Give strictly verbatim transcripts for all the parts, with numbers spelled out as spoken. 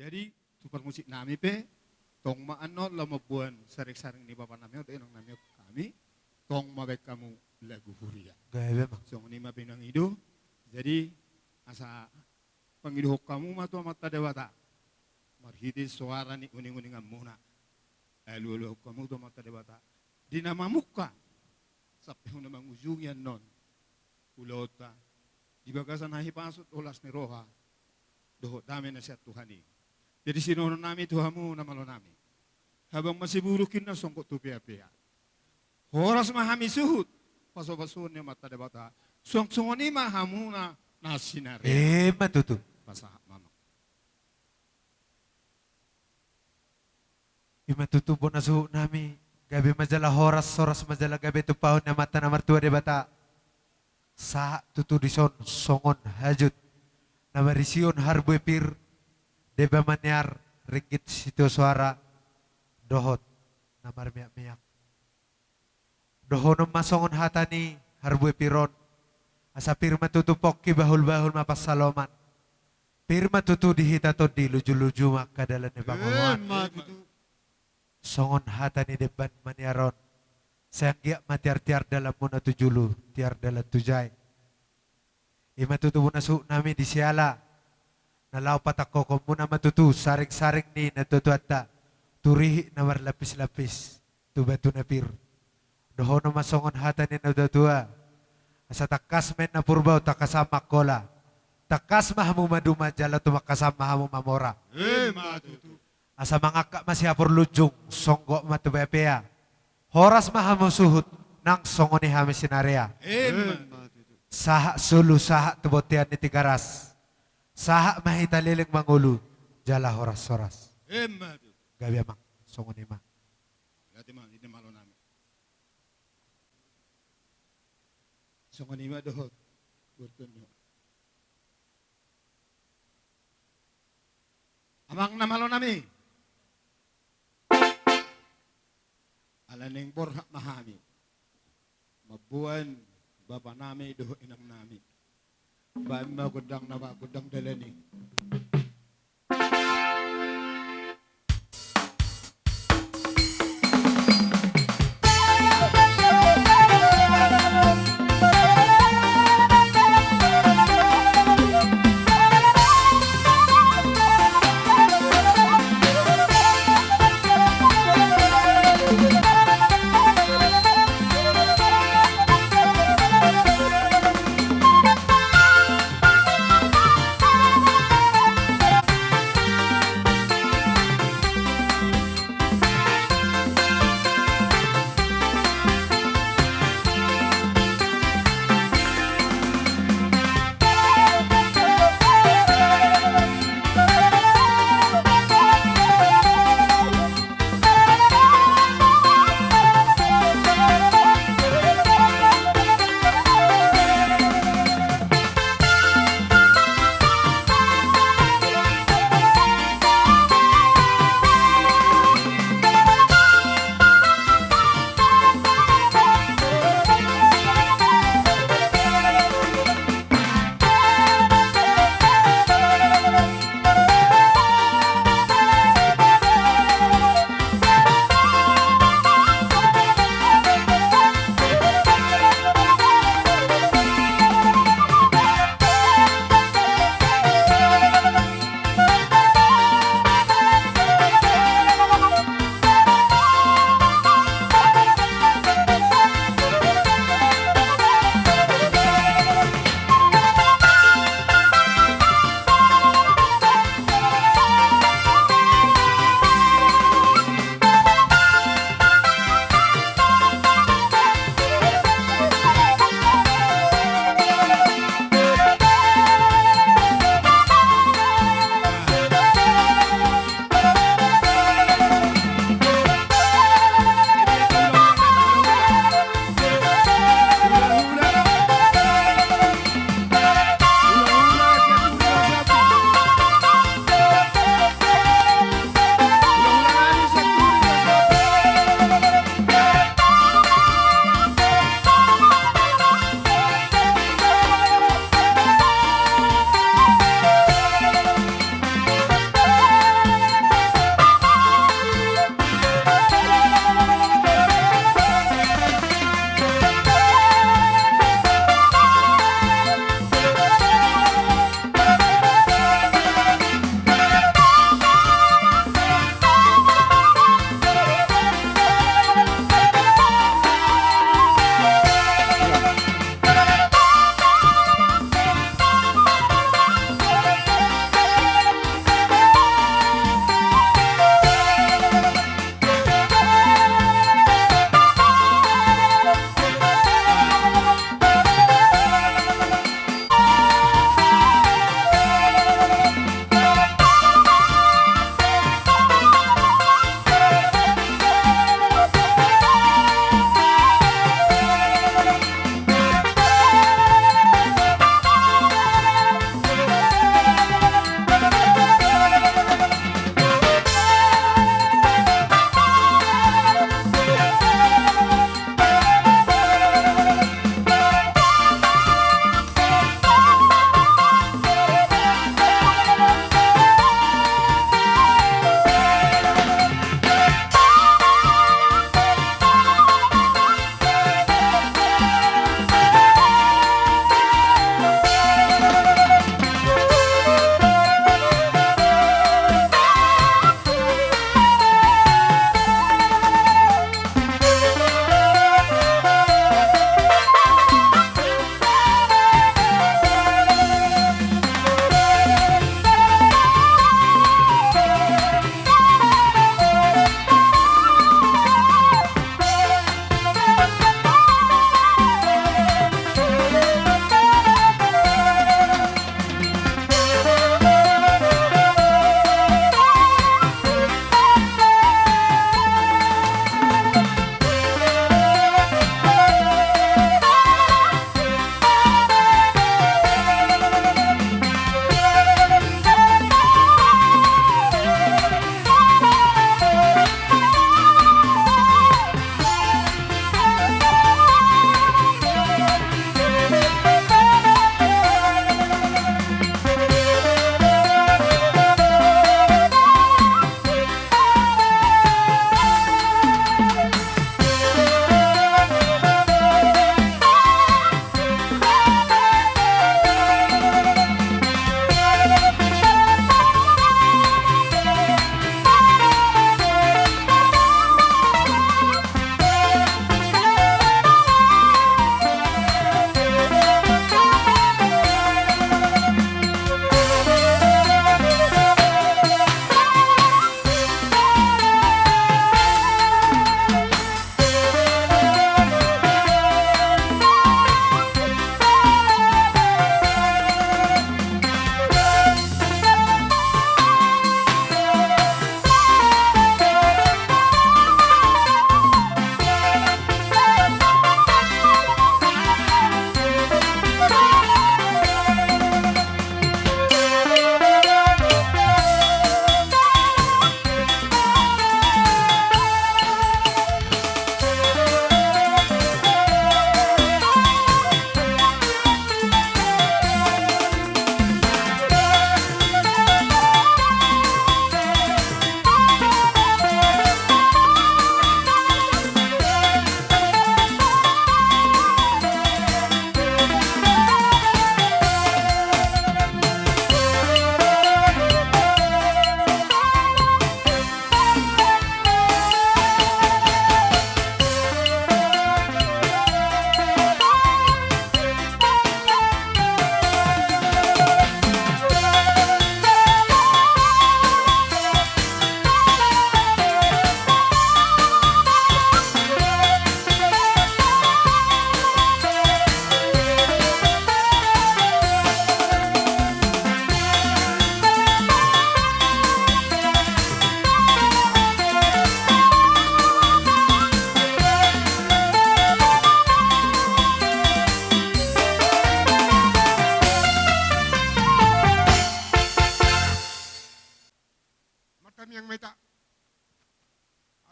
Jadi, tu parmusik nami pe, tong ma annon laho mamboan sareng-sareng ni bapa nami on, inang nami on hami, tong ma baen hamu lagu huria. Gabe ma. Songon i ma pinangido, jadi asa pangidohon hamu ma tu Amanta Debata. Marhite soara ni uning-uninganmuna. Alu-aluhon hamu tu Amanta Debata. Di na mamungka. Sampe hona mangujungi annon. Ulaonta. Di bagasan hahipason dohot las ni roha. Dohot dame na sian Tuhan i. Jadi sinohonon nami tu hamu na malo nami. Habang masiburuk inna songgop tu pea-pea. Horas ma hami suhut. Pasu-pasuon ni Amanta Debata. Suang songon i ma hamuna na sinarea. Ima tutu. Pasahat ma amang. Ima tutu bona suhut nami, gabe ma jala horas, horas ma jala gabe tumpahon ni Amanta na martua Debata. Sahat tutu dison songon hajut na marisihon harbue pir, deba maniar, ringgit sitio soara, dohot na marmiak-miak. Dohonon ma songon hata ni harbue pir on, asa pir ma tutu pongki, bahul-bahul ma pansalongan. Pir ma tutu di hita tondi, luju-luju ma angka dalan ni pangomoan. Ima tutu. Songon hata ni demban maniar on, sai anggiat ma tiar-tiar dalanmuna tu julu, tiar dalan tu jae. Ima tutu bona suhut nami di siala na laho patangkokonmuna ma tutu sareng-sareng ni natua-tuanta tu rihit na marlapis-lapis tu batu na pir. Dohonon ma songon hata ni natua-tua, asa tangkas ma inna Purba on, tangkasan ma Angkola, tangkas ma hamu maduma jala tumangkasan ma hamu mamora. Ima tutu. Asa mangangkat ma sihaporlunjung, songgop ma tu pea-pea. Horas ma hamu suhut, nang songon i hami sinarea. Ima tutu. Sahat solu, sahat tu bontean ni Tigaras. Sahat ma hita leleng mangolu jala horas-horas. Ima tutu. Gabe amang, songon i ma. Gabe ma, i na malo nami. Songon i ma dohot bortun on. Amang na malo nami. Ala naeng borhat ma hami mamboan bapa nami dohot inang nami. Baen ma gondang na ba gondang dalan i.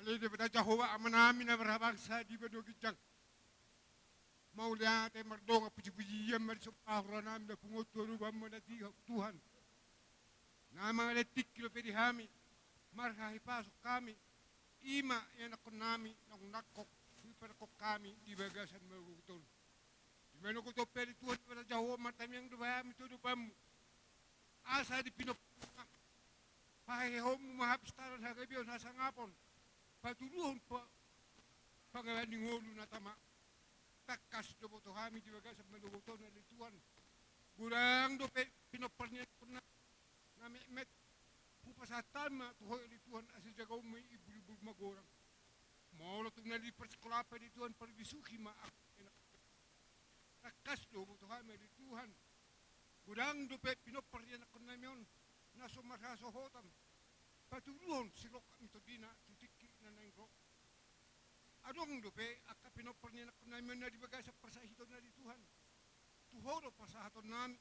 Ale Debata Jahowa Amanami na marhabangsa di banua ginjang. Mauliate mardongan pujipujian ma disombahon rohanami na pungu on tu adopanMu na tingki, Tuhan. Na mangalehon tingki dope di hami, marhahipason hami, i ma ianakkonnami naung nangkok huipanangkok hami di bagasan manogot on. Di manogot on pe ale Tuhan Debata Jahowa martangiang dope hami tu adopanMu. Asa di pinomparMu, paheheonMu ma hapistaran, hagabeon, hasangapon, patuduhon pa-, pangabaning ngolu na tama. Tangkas do boto hami di bagasan manogot on ale Tuhan. Godang dope pinompar ni anakkonnami na metmet. Hupasahat hami ma tu Ho ale Tuhan asa jagaonMu i imbulbul magodang. Molo tung na di parsikolaan pe ale Tuhan, parbisuhi ma angka Tangkas do boto hami ale Tuhan. Godang dope pinompar ni anakkonnami on na so marhasohotan, patuduhon sirongkap ni tondina tu tingki na naeng ro. Adong dope angka pinompar ni anakkonnami on na di bagasan parsahiton ale Tuhan. Tu Ho do parsahatonnami,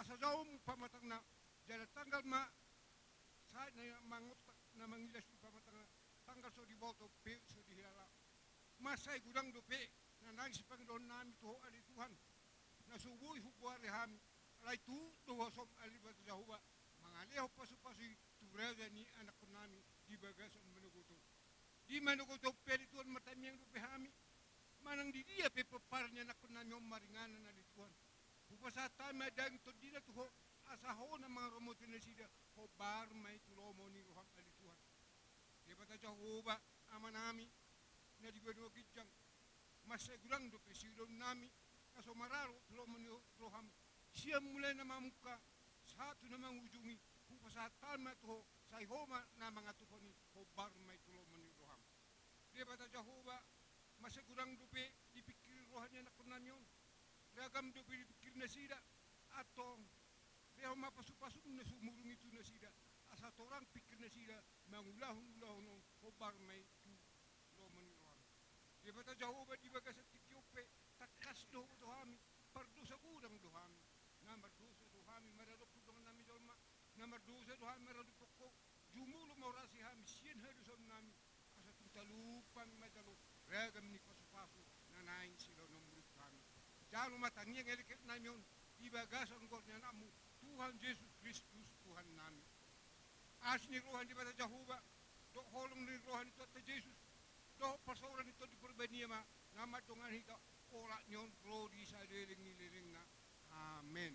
asa jaoMu pamatangna, jala tanggal ma sahat na mangontak na mangilas di pamatangna, tanggal so diboto pe so dihilala. Mansai godang dope na naeng sipangidoonnami tu Ho ale Tuhan, na so boi hugoari hami, alai tu do huasoM ale Debata Jahowa mangalehon pasupasu i tu raja ni anakkonnami di bagasan manogot on. Di manogot on pe ale Tuhan martangiang dope hami, manang di dia pe pomparan ni anakkonnami on maringanan ale Tuhan, hupasahat hami ma daging tondina tu Ho, asa Ho na mangaramoti nasida, hombar ma i tu lomo ni rohaM ale Tuhan. Debata Jahowa Amanami na di banua ginjang, mansai godang dope siidaonnami na so maralo tu lomo ni rohaM, sian mulai na mamungka sahat tu na mangujungi, hupasahat hami ma tu Ho, sai Ho ma na mangantuhon i, hombar ma i tu lomo ni rohaM. Debata Jahowa, mansai godang dope dipingkiri roha ni anakkonnami on, ragam dope dipingkiri nasida, antong lehon ma pasupasu na sumurung i tu nasida, asa torang pingkir nasida mangulahon ulaon on, hombar ma i tu lomo ni rohaM. Debata Jahowa, di bagasan tingki on pe tangkas do Ho boto hami, pardosa godang do hami, na mardosa do hami maradophon dongannami jolma, na mardosa do hami maradophon Ho, jumolo ma urasi hami sian hadosaonnami, asa tung talup hami manjalo ragam ni pasupasu na naeng silehononMu tu hami. Jalo ma tangiang elekeknami on di bagasan goar ni AnakMu, Tuhan Jesus Kristus, Tuhannami. Asi ni roha ni Debata Jahowa, dohot holong ni roha ni Tuhanta Jesus, dohot parsaoran ni Tondi Porbadia ma na mandongani hita olat ni on ro di saleleng ni lelengna. Amen.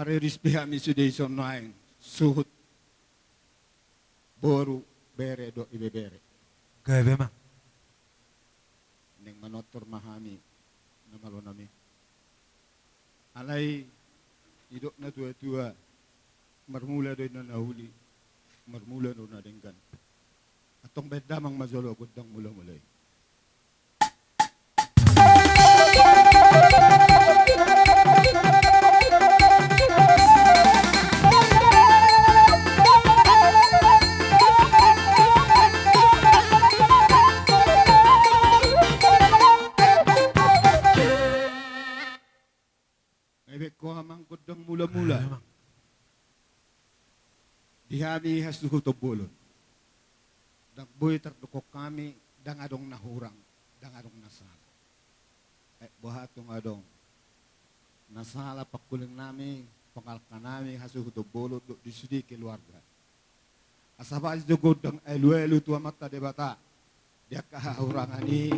Mariris be hami sude dison nuaeng, suhut, boru, bere dohot ibebere. Gabe ma. Naeng manortor ma hami na malo nami. Alai didok na tuatua, marmula do inna na uli, marmula do na denggan. Antong bahen damang ma jolo gondang mulamula i. Baen ho amang gondang mula-mula. Di hami hasuhuton bolon, ndang boi tardok hami, ndang adong na hurang, ndang adong na sala. Eh, boha tung adong na sala pangkuling nami, pangalangka nami hasuhuton bolon dohot di sude keluarga. Asa baen jo gondang alu-alu tu Amanta Debata di angka hahurangan i,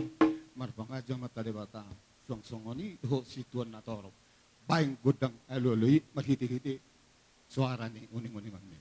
marpangaji Amanta Debata. Suang songon i dohot situan na torop. Baen gondang alu-alu i marhite-hite soara ni uning-uningan i.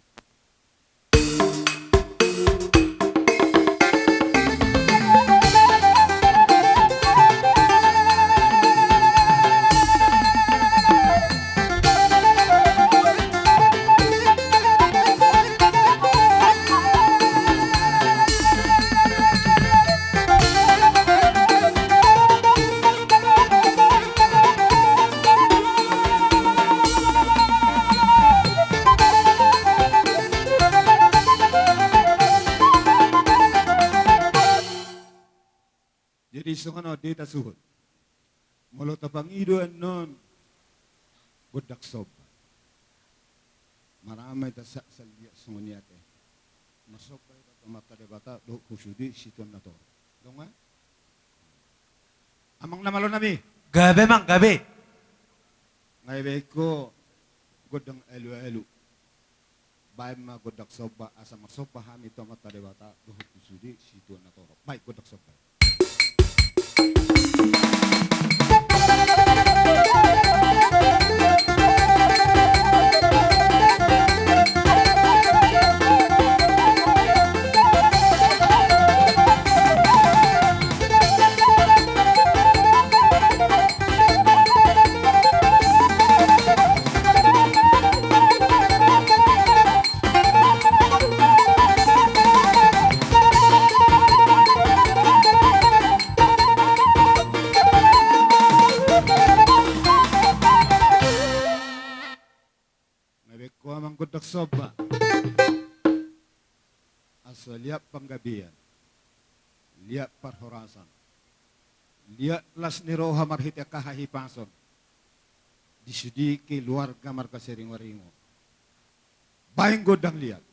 Jadi songon on do hita suhut. Molo tapangido annon gondang somba, marame ta sa-, saliak songon i ate. Marsomba hita tu Amanta Debata dohot tu sude situan na torop. Dong ma? Amang na malo nami. Gabe, amang, gabe. Nga ibaen ho gondang alu-alu. Baen ma gondang somba, asa marsomba hami tu Amanta Debata dohot tu sude situan na torop. Baen gondang somba. Nga ibaen ho amang gondang somba. Asa liat panggabean, liat parhorasan, liat las ni roha marhite angka hahipason di sude keluarga marga Siringuaringu. Baen gondang liat.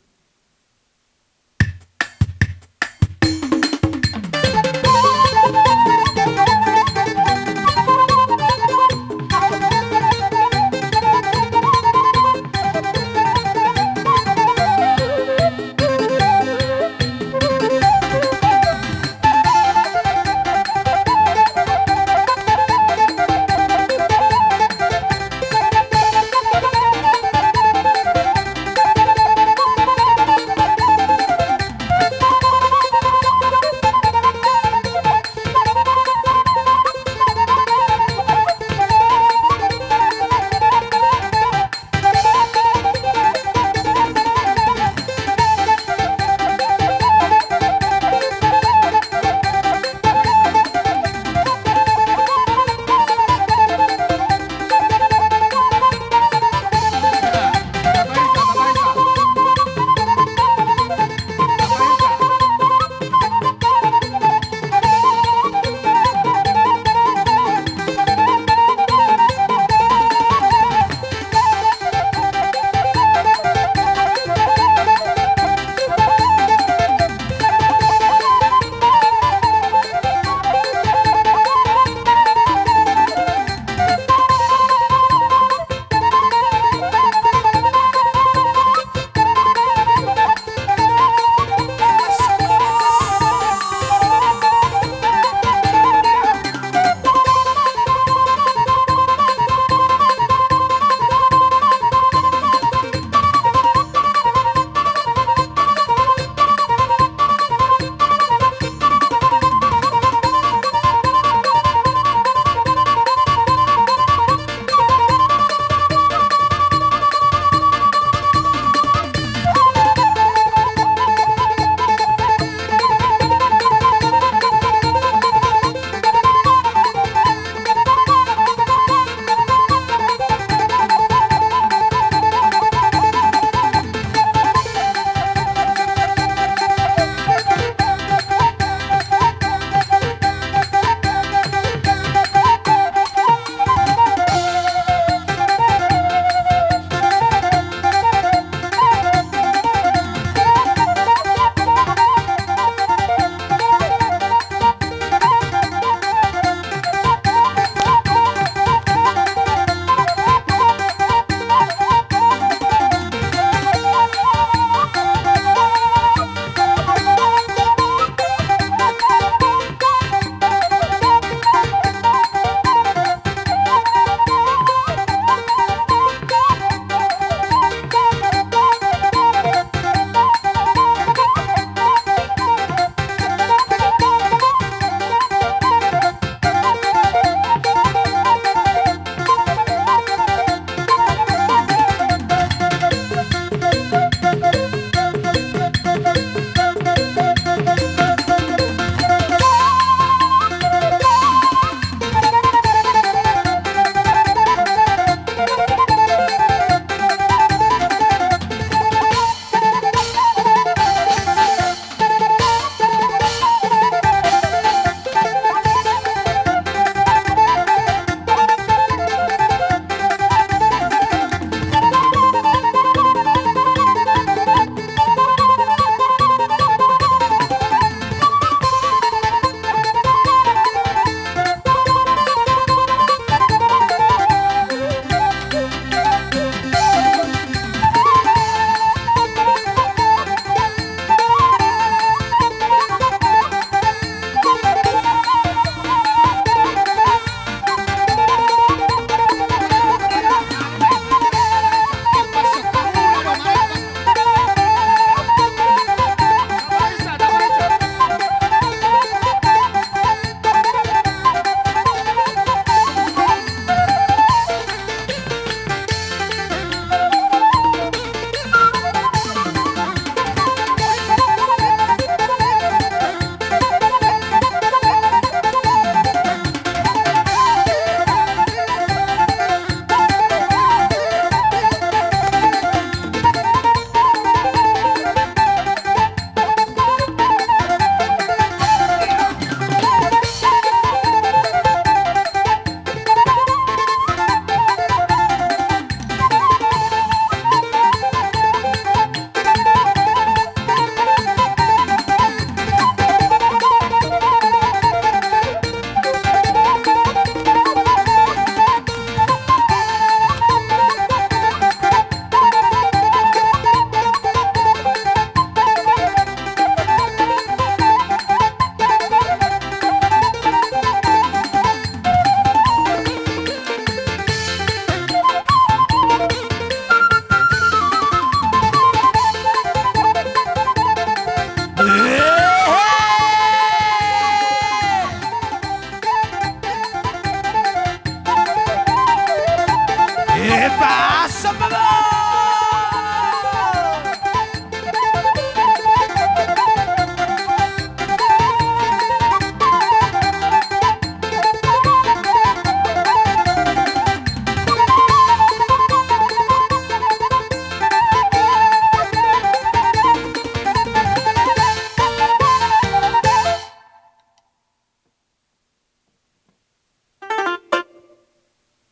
Pasa ma.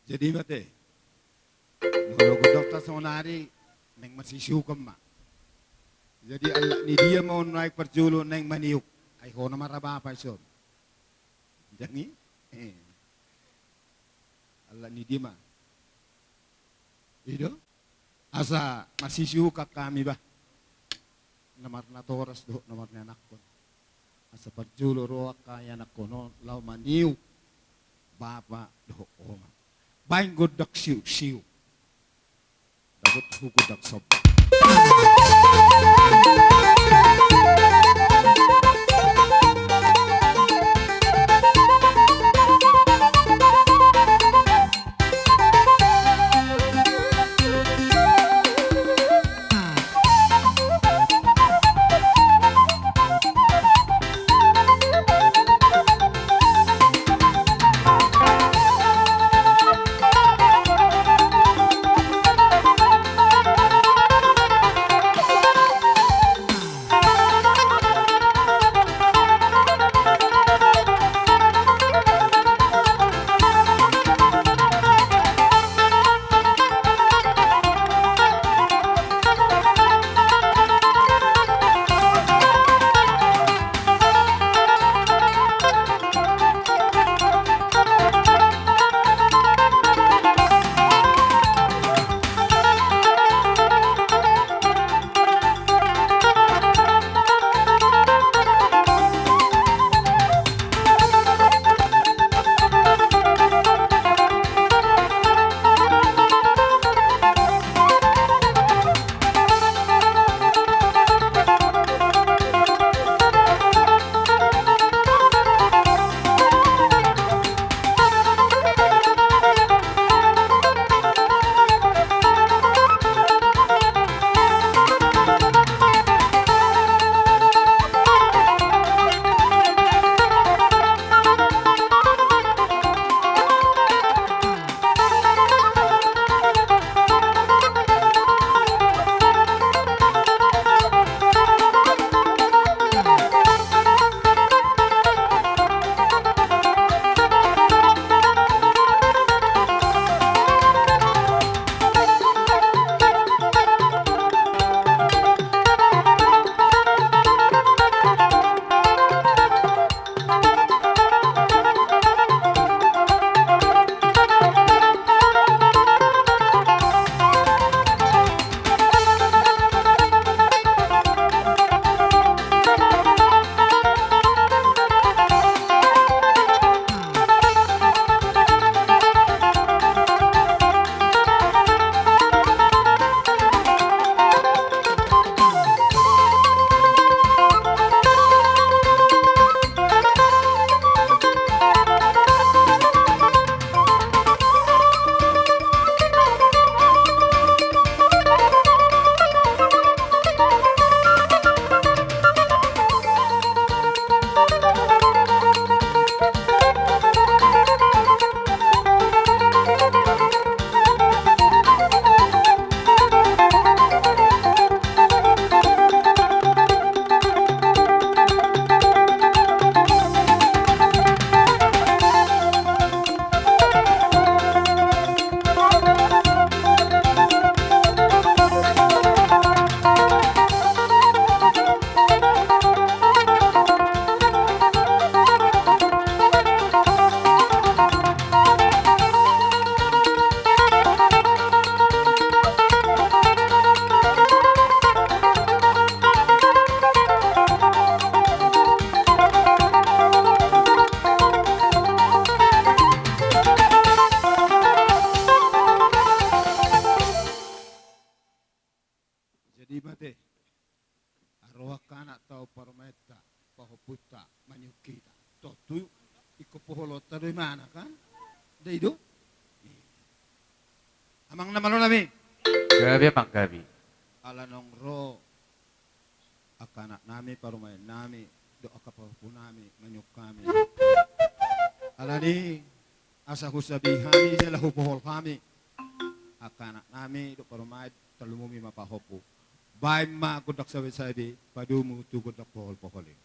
Jadi mate, molo godang ta saonari, naeng marsisiukan ma. Jadi, alak ni dia ma on nuaeng parjolo naeng maniuk? Ai ho nama ra bapa i son. Jadi, eh, alak ni dia ma? I do. Asa marsisiukan hami bah, na marnatoras dohot na marnianakhon. Asa parjolo ro angka ianakhon on laho maniuk bapa dohot oma. Baen gondang siuk-siuk. Dapot hu gondang somba. Jadi mate, ro angka anak tau parumaenta, pahompunta, maniuk hita. Tontu ingkon poholonta do imana kan? Nda i do? Iya. Amang na malo nami. Gabe, amang, gabe. Ala naung ro angka anak nami, parumaen nami, dohot angka pahompu nami, mangihut hami. Alani, asa husabi hami, jala hupohol hami angka anak nami, dohot parumaen, tarlumobi ma pahompu. Baen ma gondang sabisabi, padomu tu gondang pohol-pohol i.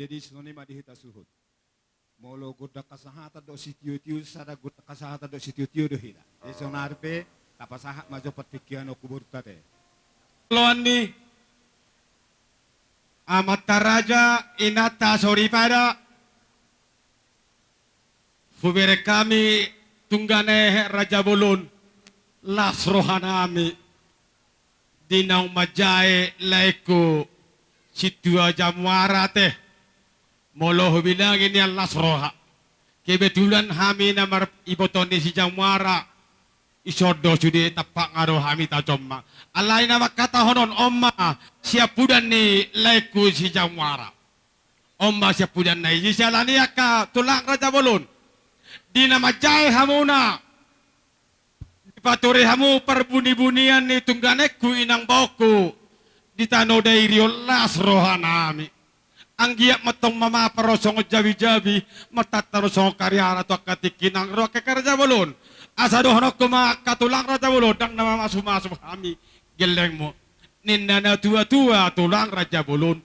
Jadi songon i ma di hita suhut. Molo gondang hasahatan dohot sitiotio, sada gondang hasahatan dohot sitiotio do hita. Jadi saonari pe tapasahat ma jo partingkian on tu boruta te. Loan ni amanta raja, inanta soripada, hubereng hami tunggane Raja Bolon, las rohanami di naung manjae laengku Sintua Jamuara te. Molo hubilangi nian las roha, kebetulan hami na mar-, iboto ni si Jamuara, ison do sude, tampakna do hami tajom ma. Alai na mangkatahon on, on ma siampudan ni laengku si Jamuara. On ma siampudanna i. Jadi siala ni i angka tulang Raja Bolon, di na manjae hamuna, dipature hamu parbunibunian ni tungganengku, inang baoku, di tano Dairi on, las rohanami. Anggiat ma antong mamapar ro songon jabijabi, martantan ro songon karihara tu angka tingki nang ro angka Raja Bolon. Asa dohononku ma angka tulang Raja Bolon, ndang na mamasumasu hami gellengmu. Ninna natuatua, tulang Raja Bolon,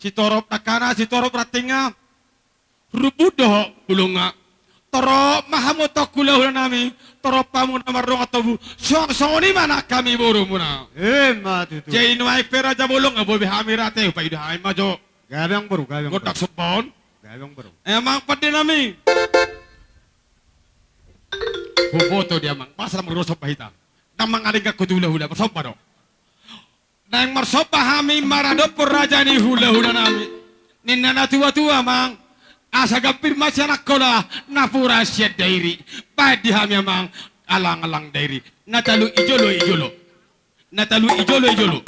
sitorop dangkana, sitorop rantingna, rumbun dohot bulungna. Torop ma hamu antong hulahulanami, torop hamu na mardongan tobu, suang songon i ma nang hami borumuna. Emma tutu. Jadi nuaeng pe Raja Bolon, nga boi be hami rade, hupaido hami ma jo. Gabe amang boru, gabe amang boru. Gondang somba on. Gabe amang boru. Eh, amang pandenami. Huboto dia, amang. Masa lam ro somba hita. Ndang mangalingkon tu hulahula, marsomba do. Naeng marsomba hami maradophon raja ni hulahulanami. Ninna natuatua, amang, asa gambir ma sian Angkola, napuran sian Dairi. Baen di hami, amang, alangalang Dairi. Na talu i jolo, i jolo. Na talu i jolo, i jolo.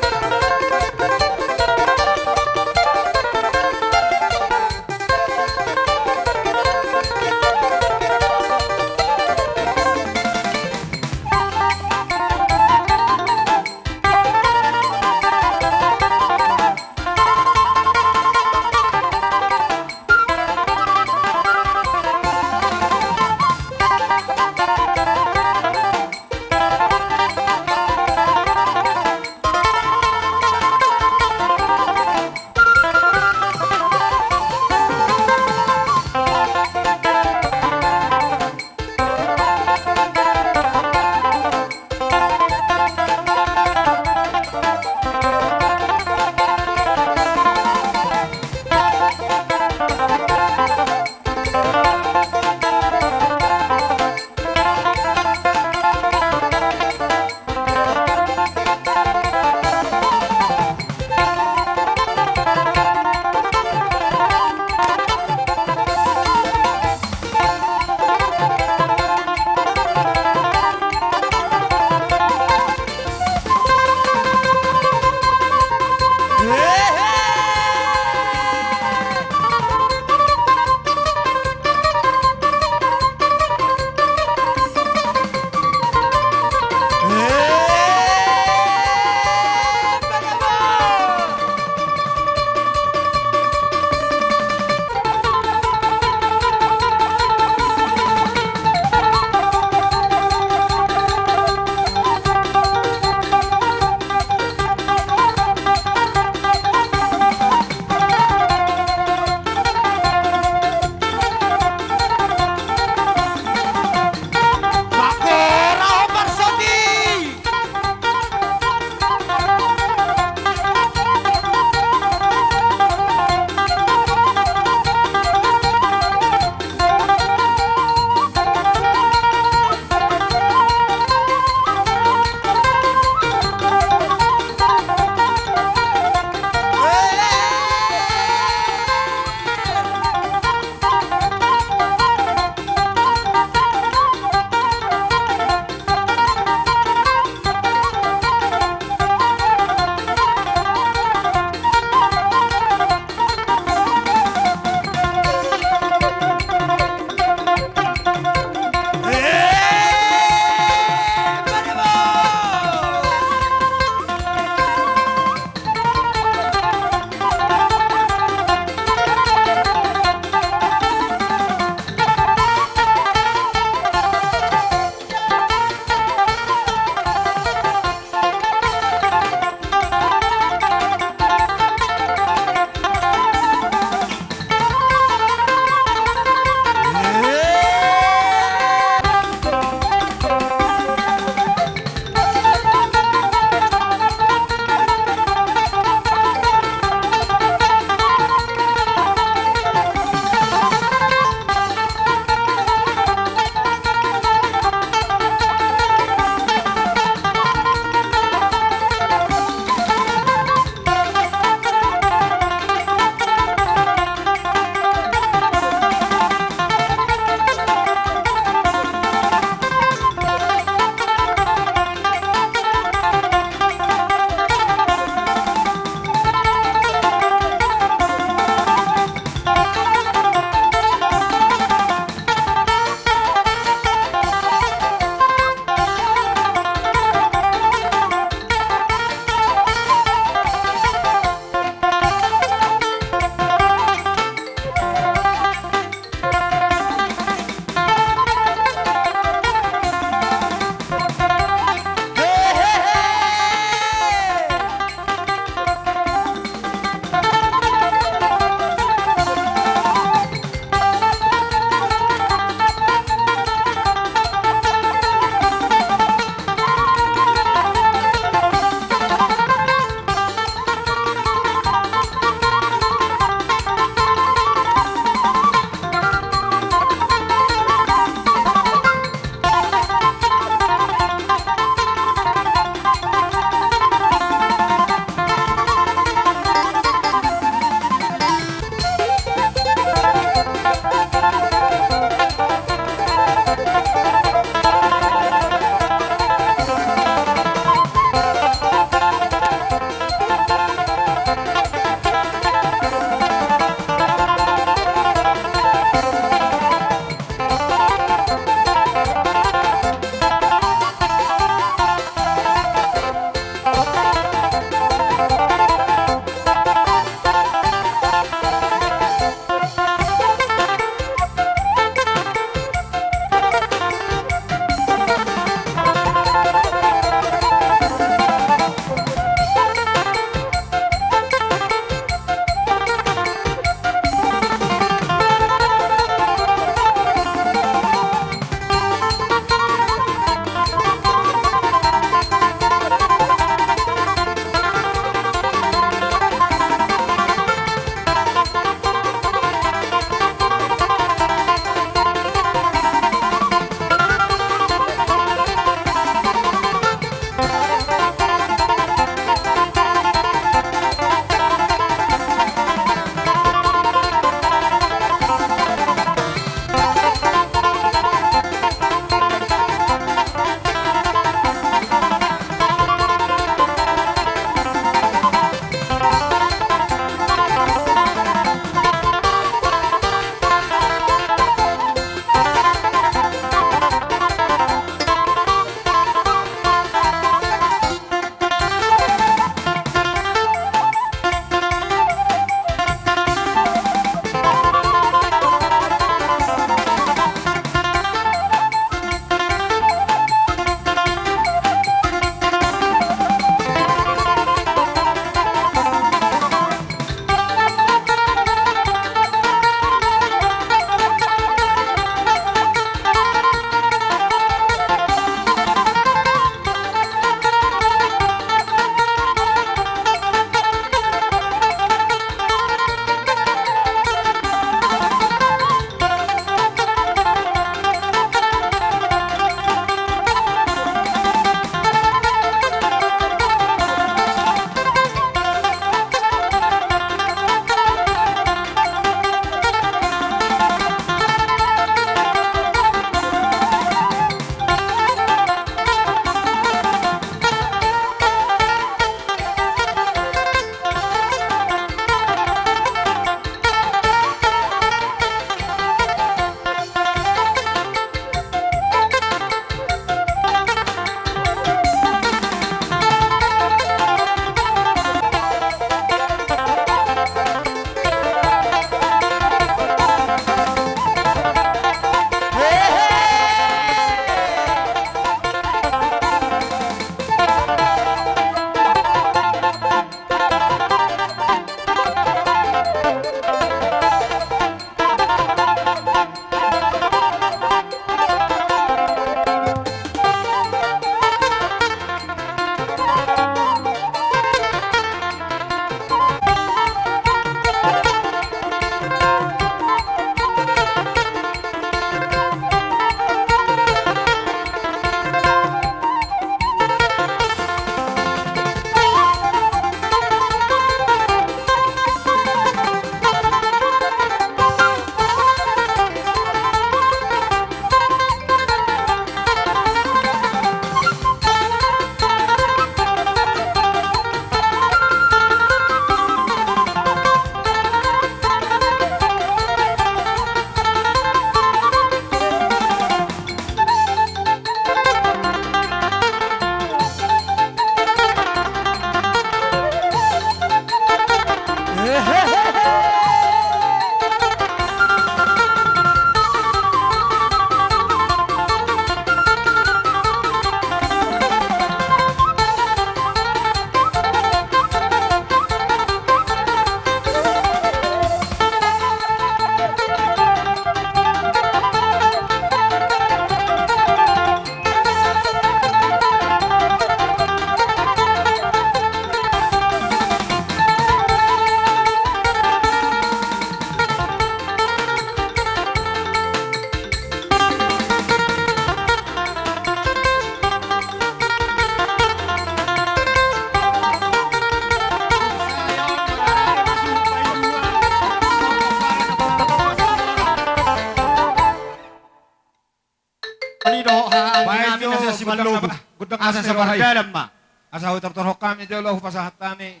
Dohot hami, baen nami jo na simalobung, gondang na asa sabar dalan ma. Asa hutortorhon hami jolo, hupasahat hami,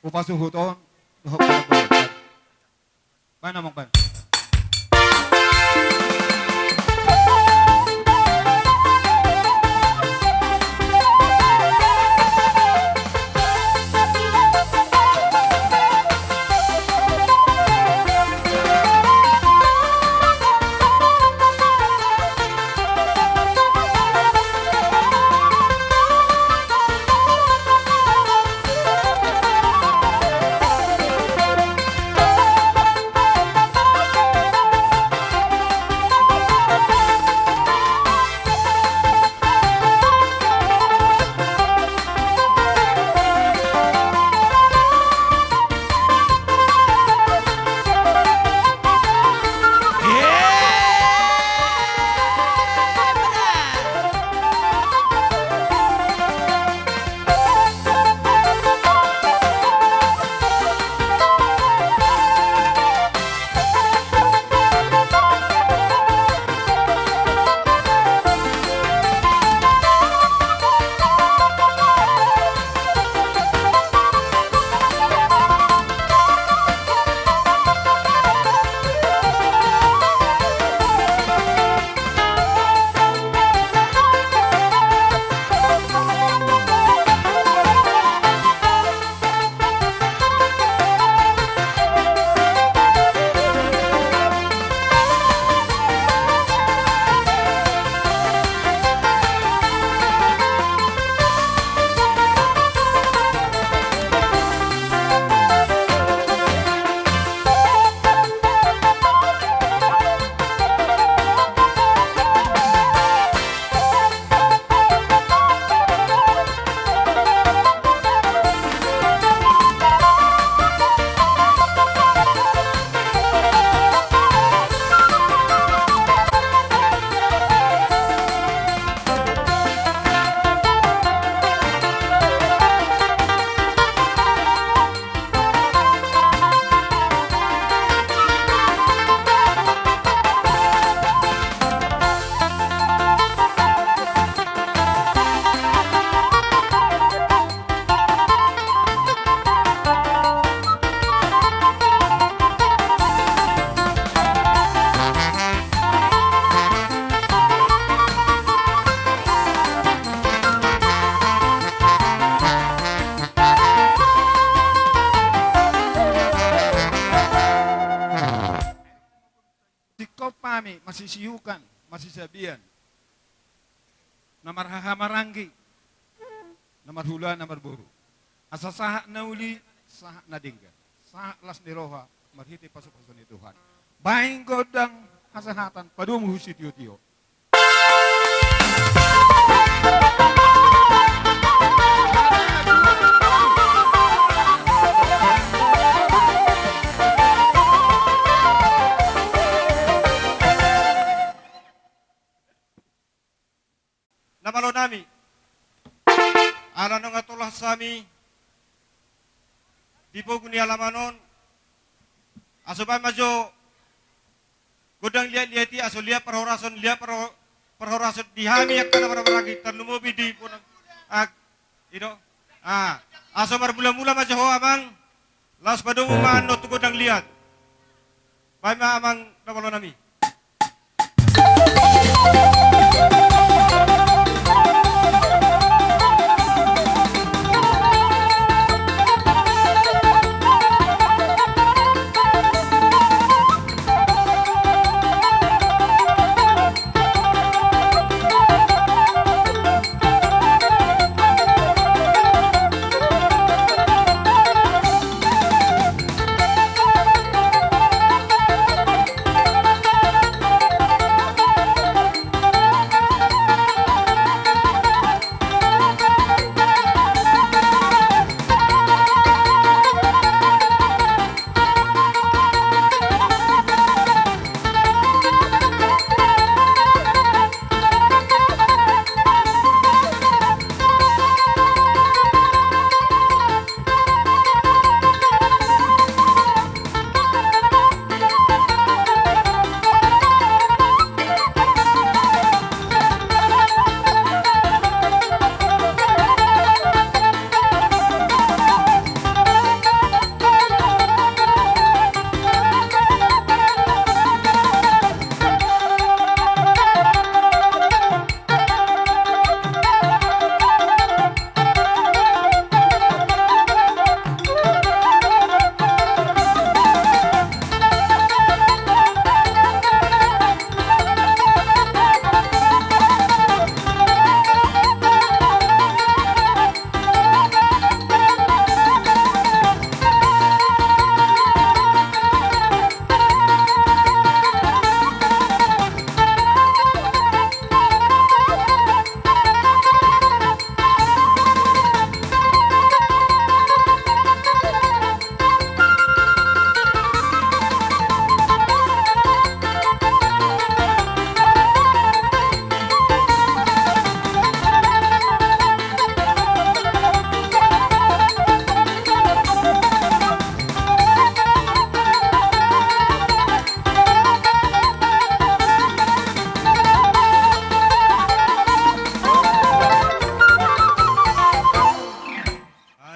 hupasuhut on. Dohot gondang na simalobung. Baen amang, baen. Singkop hami, marsisiukan, marsisabian, na marhahamaranggi, na marhula, na marboru. Asa sahat na uli, sahat na denggan, sahat las ni roha, marhite pasupasu ni Tuhan. Baen gondang hasahatan, padomu hu sitiotio. Na malo nami, ala nunga tolhas hami di pogu ni alaman on, asa baen ma jo gondang liatliat i, asa liat parhorason, liat parho-, parhorason di hami angka na marhahamaranggi, tarlumobi di bona-, ag-, i do. Ah, asa marmulamula ma jo ho amang, laos padomu ma annon tu gondang liat. Baen ma amang na malo nami.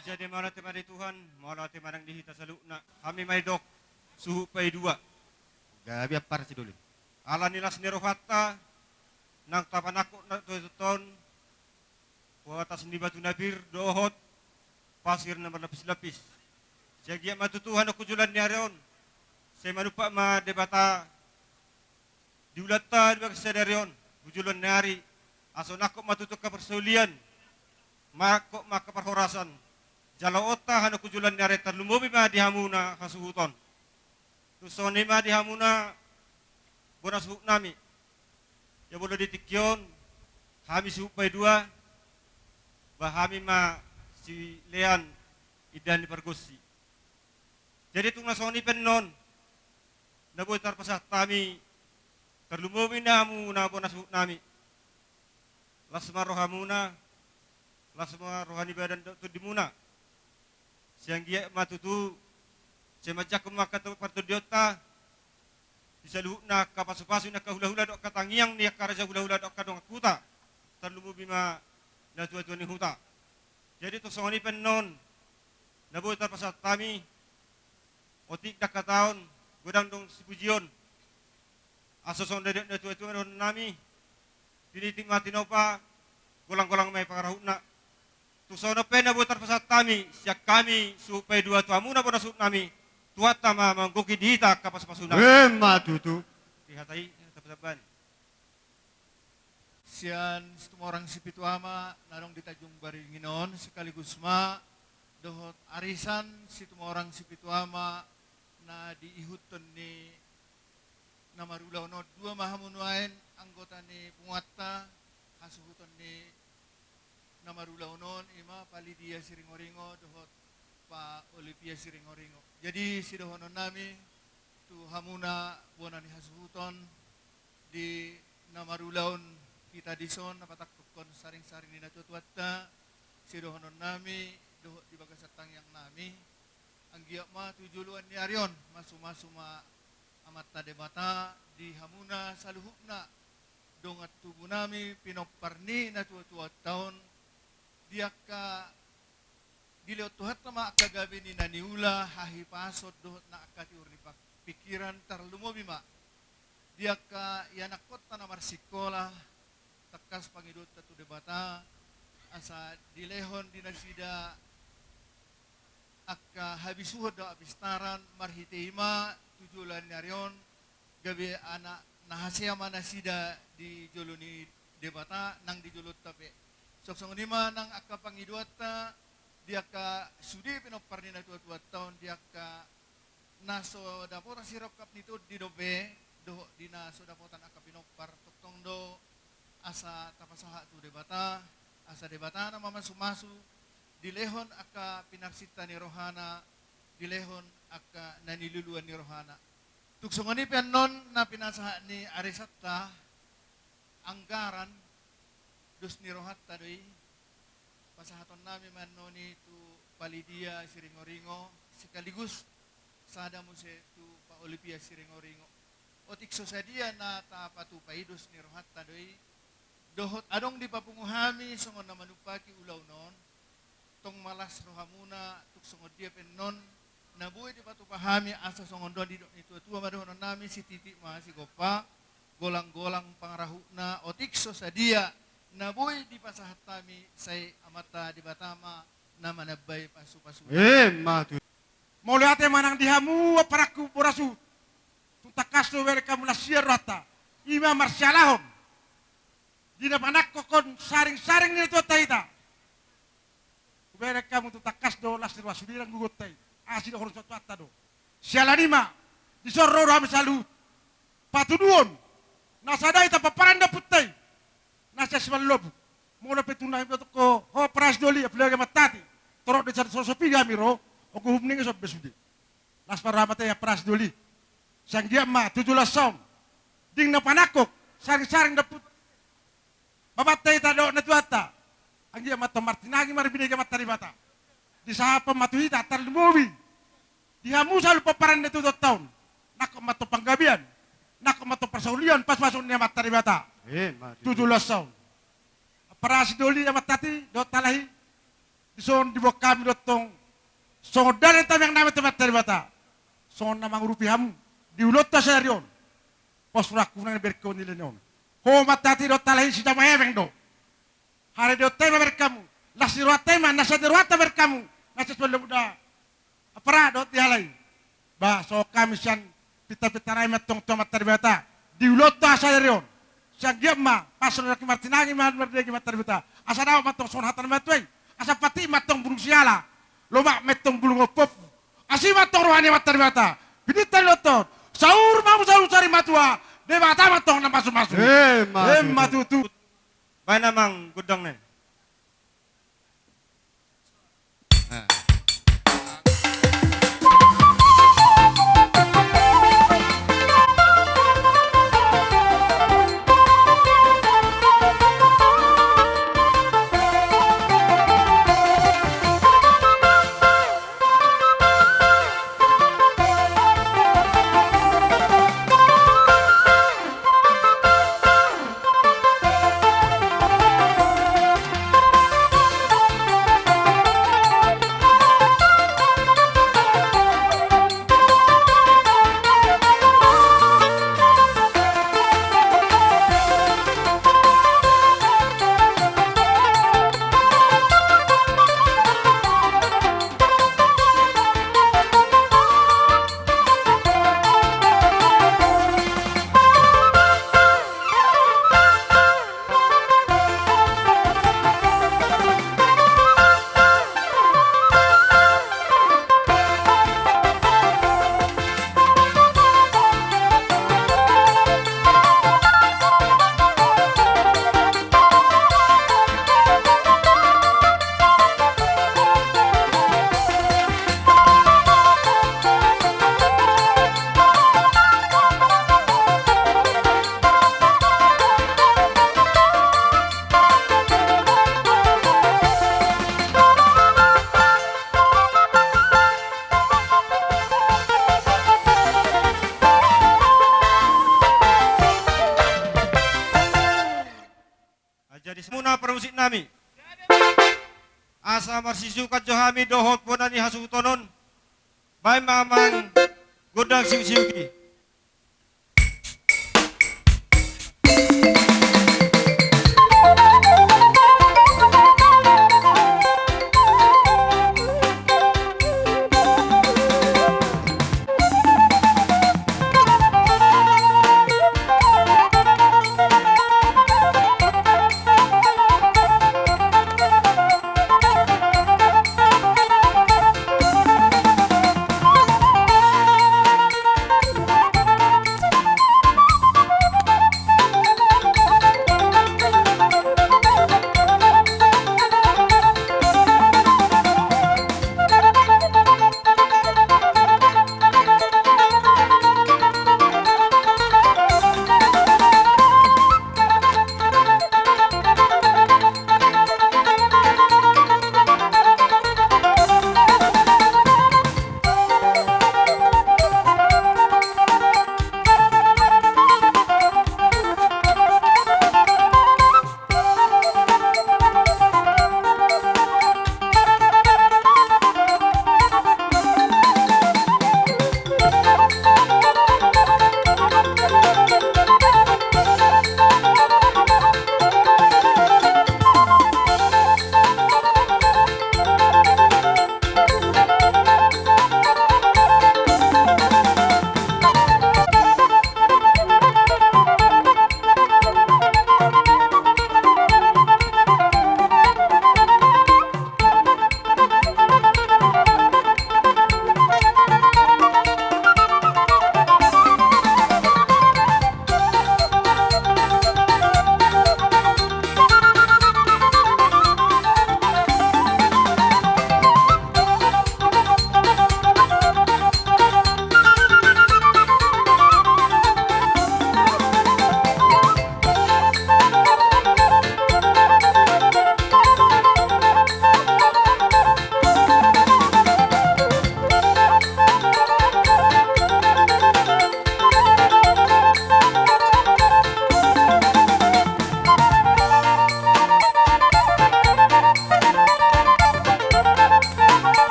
Jadi mauliate ma di Tuhan, mauliate ma nang di hita saluhutna. Hami ma didok suhut paidua. Gabe ampar sidoli. Ala ni las ni rohanta, nang tapanangkok na tuatua on, tu atas ni batu na pir dohot pasir na marlapis-lapis. Sai anggiat ma tutu hanon tu joloan ni ari on, sai manumpak ma Debata di ulaonta di bagasan sadari on, tu joloan ni ari, asa nangkok ma tutu angka parsaulian, nangkok ma angka parhorasan, jaloonta hanon tu joloan ni ari, tarlumobi ma di hamuna hasuhuton. Tung songon i ma di hamuna bona suhutnami. Ia molo di tingki on, hami suhut paidua, ba hami ma silean indahan ni pargonsi. Jadi tung na songon i pe annon, na boi tarpasahat hami, tarlumobi di hamuna bona suhutnami. Las ma rohamuna, las ma roha ni badan dohot tondimuna. Sai anggiat ma tutu, sai manjangkon ma angka to-, partondionta, di saluhutna angka pasupasu ni angka hulahula dohot angka tangiang ni angka raja hulahula dohot angka dongan huta, tarlumobi ma na tuatua ni huta. Jadi tung songon i pe annon, na boi tarpasahat hami, otik ndang hataon, godang do sipujion. Asa songon na didok ni natuatua dohononnami, tinitik ma tinopa, golanggolang ma pangarahutna. Tung songon on pe na boi tarpasahat hami, sian hami suhut paidua tu hamuna bona suhutnami, Tuhanta ma manggohi di hita angka pasupasuna. Emma tutu. Di hata i, hata pasaban. Sian Situmorang Sipitu Ama na adong di Tanjung Baringin on, sekaligus ma dohot arisan Situmorang Sipitu Ama na di ihuthon ni na marulaon on. Dua ma hamu nuaeng anggota ni punguanta hasuhuton ni na marulaon on, i ma Pa Lidia Siringoringo dohot Pa Olivia Siringoringo. Jadi sidohononnami tu hamuna bona ni hasuhuton, di na marulaon hita dison na patangkokhon saringsaring ni natuatuanta, sidohononnami dohot di bagasan tangiangnami, anggiat ma tu joloan ni ari on masumasu ma Amanta Debata di hamuna saluhutna dongan tubunami pinompar ni natuatuanta on, di angka dilehon Tuhanta ma angka gabe ni na niula, hahipason dohot na angka tiur ni pa-, pingkiran, tarlumobi ma di angka ianakhonta na marsikola, tangkas pangidoanta tu Debata asa dilehon di nasida angka habisuhon dohot hapistaran, marhite i ma tu joloan ni ari on gabe anak na hasea ma nasida di jolo ni Debata nang di joloanta pe. Songon i ma nang angka pangidoanta di angka sude pinompar ni natuatuanta on, di angka na so dapotan sirongkap ni tondi dope dohot di na so dapotan angka pinompar, tongtong do asa tapasahat tu Debata, asa Debata na mamasumasu, dilehon angka pinarsinta ni rohana, dilehon angka na niluluan ni rohana. Tung songon i pe annon na pinasahat ni arisanta, anggaran, dos ni rohanta do i, pasahatonnami ma annon i tu Pa Lidia Siringoringo, sekaligus sada muse tu Pa Olivia Siringoringo. Otik so sadia na tapatupa i, dos ni rohanta do i, dohot adong dipapungu hami songon na manumpaki ulaon on, tong ma las rohamuna, tung songon dia pe annon na boi dipatupa hami, asa songon na nidok ni tuatua ma dohononnami, sititi ma sigompa, golanggolang pangarahutna, otik so sadia na boi dipasahat hami, sai Amanta Debata ma na manambai pasupasu. Emma tutu. Mauliate ma nang di hamu, amparangku, bona suhut. Tung tangkas do hubereng hamu las ni rohanta, i ma marsialahon di na panangkokhon saringsaring ni natuatta hita. Hubereng hamu tung tangkas do las ni roha sude nang gogonta i. Asi do horong satuatta do. Siala ni i ma, dison ro do hami saluhut patuduhon na sada hita pomparan ni ompunta i, na sian Simaluput. Molo pe tung na hita toko ho parasi doli, apalagi amanta hati, torop do sada so sapi hami ro, ogo hum ninge sombe sude. Las ma roha amanta i, parasi doli. Sai anggiat ma tu joloan on, ding na panangkok saringsaring dohot babanta hita dohot natuatta, anggiat ma tong martinangi marbinege Amanta Debata. Disahaphon ma tu hita, tarlumobi di hamu saluhut pomparan ni natuatta on, nangkok ma tong panggabean, nangkok ma tong parsaulian, pasupasu ni Amanta Debata. Emma tutu. Tu joloan on, parasi doli, amanta hati dohot halahi. Dison diboan hami do tong songon dalan tamiang nami tu Amanta Debata, songon na mangurupi hamu di ulaonta sadari on. Pos rohangku nang berkon nilai on. Ho mantati do talahi si Damae Ebeng do. Hare do tai ma berkamu. Las ni rohanta ima na sai di rohanta berkamu. Na sai suan lobu da. Apara dohot dihalai. Ba songon hami sian pinta-pinta nami mantong tu Amanta Debata di ulaonta sadari on. Sai anggiat ma pasonang martinangi ma mardege Amanta Debata. Asa dapot mantong songon hata ni natuatua i. Asa patik mantong bulung siala. Lomak mantong bulung ompompu. Asi mantong roha ni Amanta Debata. Pinta ni ulaonta on. Saur mamusaur sari matua. Debata mantong na mamasu-masu. Emma tutu. Baen amang gondang nai. Jadi sahat ma parmusik nami. Asa marsisuhuton jo hami dohot bona ni hasuhuton on. Baen ma amang gondang siuksiuki.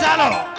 Jalo.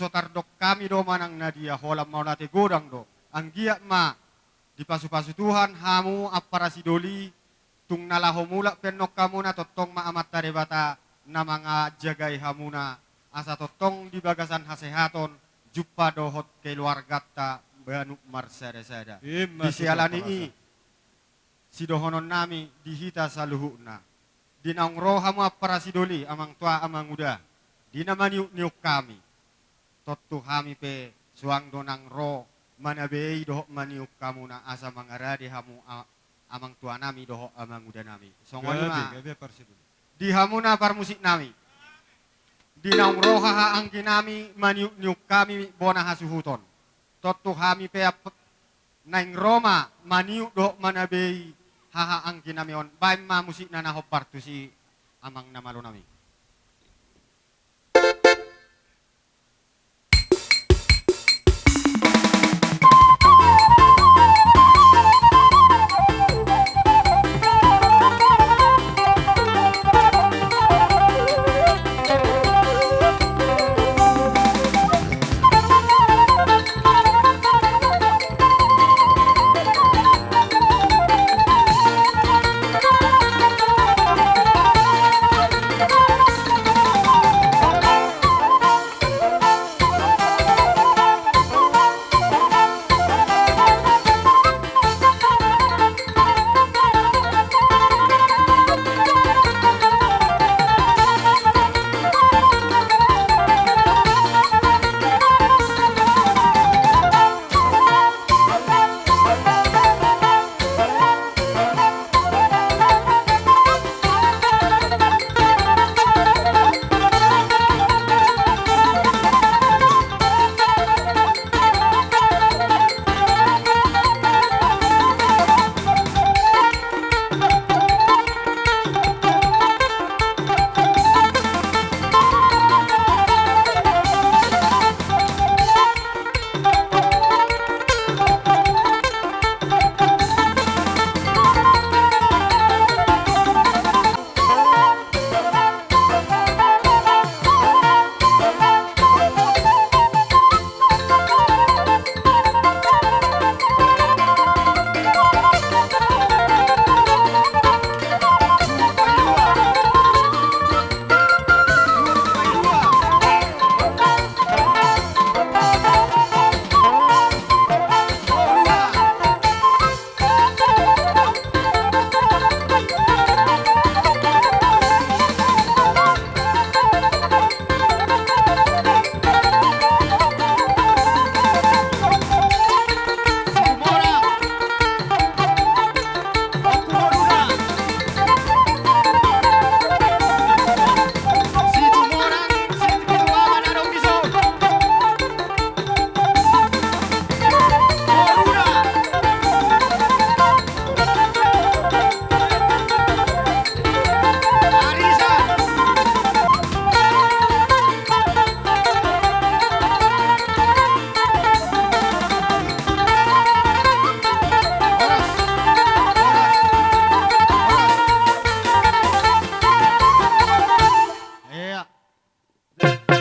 so tardok hami do manang na dia, holan mauliate godang do. Anggiat ma dipasupasu Tuhan hamu ampara sidoli, tung na laho mulak pe annon hamuna, tongtong ma Amanta Debata na manjagai hamuna, asa tongtong di bagasan hasehaton, jumpa dohot keluarganta manuk marsadasada. Ima tutu, siala ni i, sidohononnami di hita saluhutna. Di naung ro hamu ampara sidoli, amang tua, amang uda, di na maniukniuk hami, tontu hami pe suang do nang ro manabei dohot maniuk hamuna asa mangarade hamu a-, amang tuanami dohot amang udanami. Songon i ma di hamuna parmusiknami. Di naung ro haha angginami maniukniuk hami bona hasuhuton, tontu hami pe ap-, naeng ro ma maniuk dohot manabei haha angginami on. Baen ma musikna na hombar tusi, amang na malonami.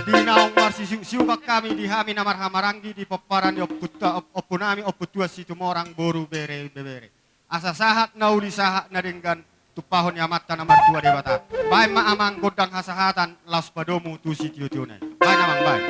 Di naung marsisiuksiukan hami di hami na marhahamaranggi di pomparan ni ompunta, om-, ompunami, Ompu Tuan Situmorang boru bere ibebere. Asa sahat na uli, sahat na denggan, tumpahon ni Amanta na martua Debata. Baen ma amang gondang hasahatan laos padomu tu sitiotio nai. Baen amang, baen.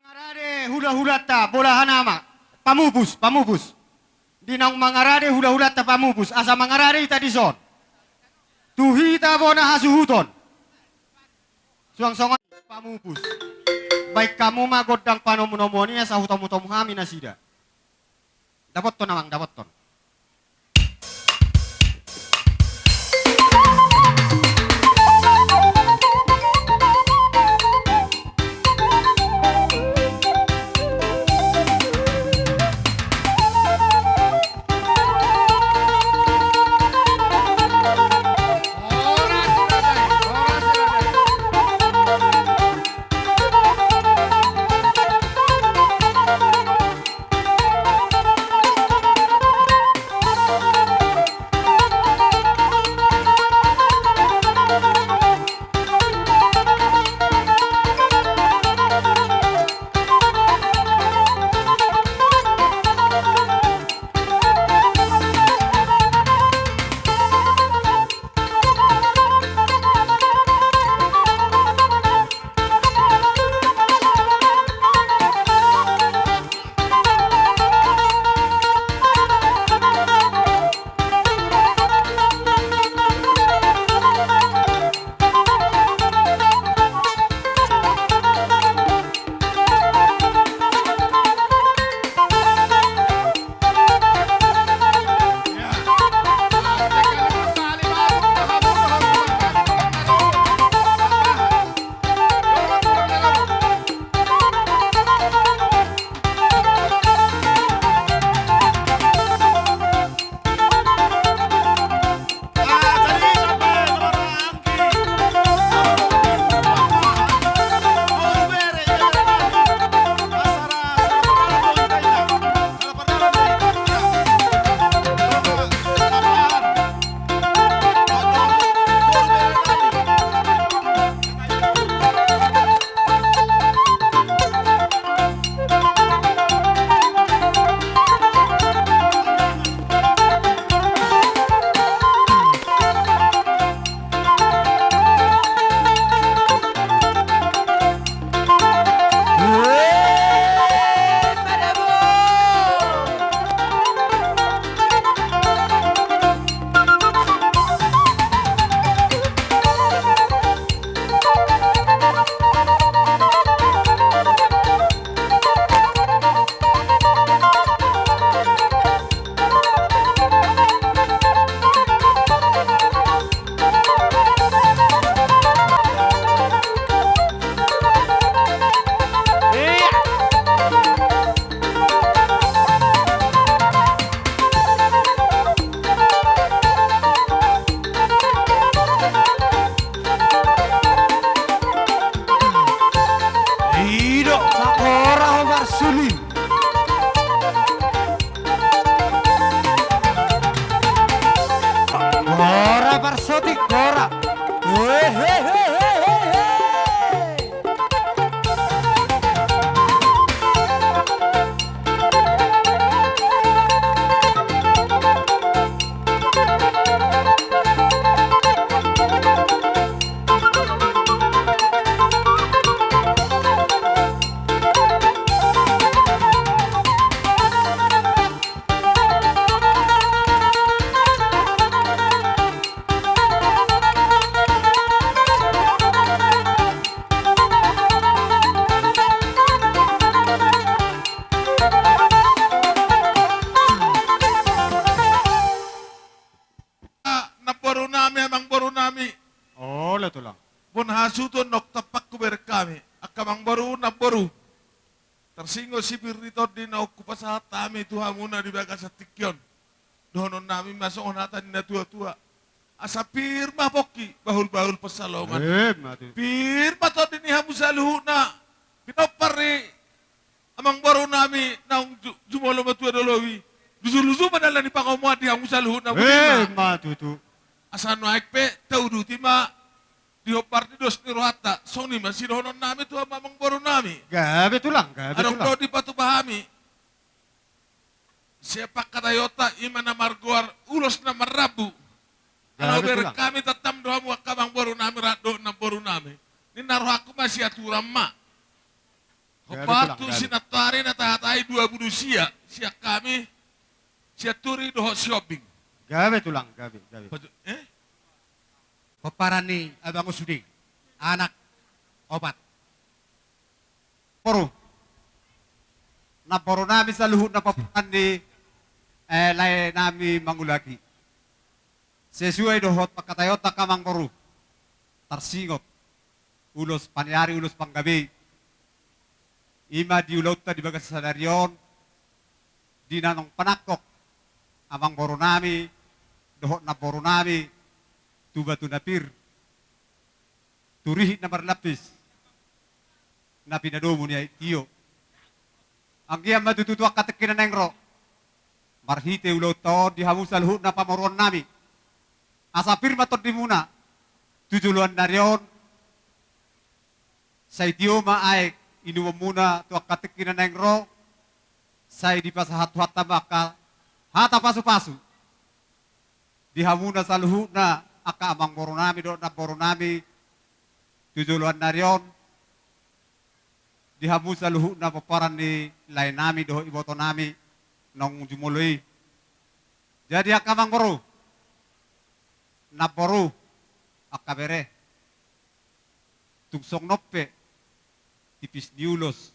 Mangarade hulahulanta, bolahan ama, pamupus, pamupus. Di naung mangarade hulahulanta pamupus, asa mangarade hita dison. Tu hita bona hasuhuton. Suang songon pamupus. Baen hamu ma gondang panomunomuon i asa hutomutomu hami nasida. Dapothon amang, dapothon. Nami amangboru nami. Olo tulang. Bona hasuhuton naung tampak hubereng hami, angka amangboru namboru. Tarsingot sipir ni tondi naung hupasahat hami tu hamuna di bagasan tingki on. Dohonon nami ma songon hata ni natuatua. Asa pir ma pongki, bahulbahul pansalongan. Emma tutu. Pir ma tondi ni hamu saluhutna. Pinompar ni amangboru nami naung ju-, jumolo matua di lolomi. Luju-luju ma dalan ni pangomoan di hamu saluhutna. Emma tutu. Asa nuaeng pe tauduti ma di hombar ni dos ni rohanta. Songon i ma sidohonon nami tu hamu amangboru nami. Gabe tulang, gabe tulang. Adong do dipatupa hami sian pangkataionta, i ma na margoar ulos na marrambu. Gabe tulang. Ala hubereng hami tantam do hamu angka amangboru nami rap dohot namboru nami. Ninna rohangku ma siaturan ma. Gabe tulang, gabe. Hombar tu sinantoari na tahatai dua pulu sia, sian hami, Sianturi dohot Sihombing. Gabe tulang, gabe, gabe. Patu-, eh? Pomparan ni abang on sude, anak opat. Boru. Namboru nami saluhutna pomparan ni, eh, lae nami Mangulaki. Sesuai dohot pangkataionta angka amangboru. Tarsingot ulos paniari, ulos panggabei. I ma di ulaonta di bagasan sadari on, di na naung panangkok amangboru nami dohot namboru nami tu batu na pir, tu rihit na marlapis, na pinadomu ni aek tio. Anggiat ma tutu tu angka tingki na naeng ro, marhite ulaonta on di hamu saluhutna pamoruon nami. Asa pir ma tondimuna tu joloan ni ari on. Sai tio ma aek inumonmuna tu angka tingki na naeng ro. Sai dipasahat Tuhanta ma angka hata pasupasu di hamuna saluhutna angka amangboru nami dohot namboru nami tu joloan ni ari on. Di hamu saluhutna pomparan ni lae nami dohot iboto nami naung jumolo i. Jadi angka amangboru, namboru, angka bere, tung songon on pe tipis ni ulos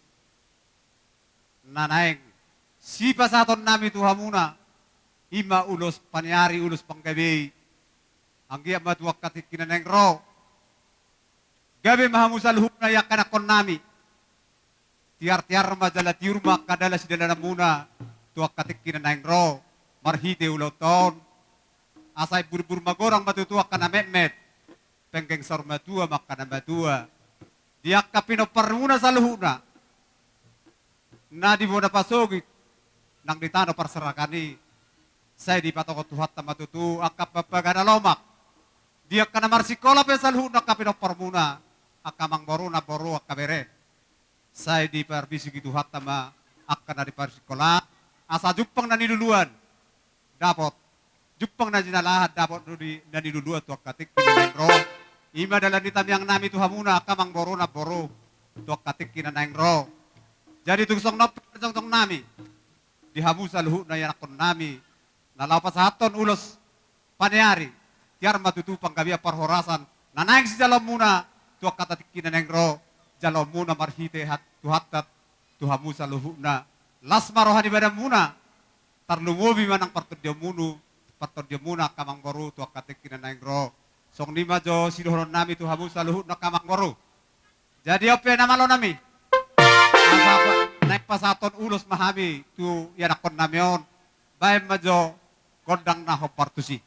na naeng sipasahaton nami tu hamuna, i ma ulos paniari, ulos panggabei. Anggiat ma tu angka tingki na naeng ro, gabe ma hamu saluhutna iangkananghon nami. Tiar-tiar ma jala tiur ma angka dalan sidalananmuna tu angka tingki na naeng ro, marhite ulaonta on. Asa imbur-imbur magodang ma tutu angka na metmet, penggeng saur matua ma angka na matua. Di angka pinomparmuna saluhutna na di bona pasogit nang di tano parserahan i, sai dipatogu Tuhanta ma tutu angka pambaga na lomak. Di angka na marsikola pe saluhutna angka pinomparmuna, angka amangboru, namboru, angka bere, sai diparbisuhi Tuhanta ma angka na di parsikola, asa jumpang na niluluan dapot, jumpang na jinalahan dapot di na niluluan tu angka tingki na naeng ro. I ma dalan ni tamiang nami tu hamuna angka amangboru, namboru, tu angka tingki na naeng ro. Jadi tung songon on pe jongjong nami di hamu saluhutna ianakhon nami, na laho pasahathon ulos paniari, tiar ma tutu panggabean parhorasan na naeng sijaloonmuna tu angka tingki na naeng ro, jaloonmuna marhite hat-, Tuhanta tu hamu saluhutna. Las ma roha ni badanmuna, tarlumobi ma nang partondionmuna, partondionmuna angka amangboru tu angka tingki na naeng ro. Songon i ma jo sidohonon nami tu hamu saluhutna angka amangboru. Jadi on pe na malo nami, asa pa-, naeng pasahathon ulos ma hami tu ianakhon nami on. Baen ma jo gondang na hombar tusi.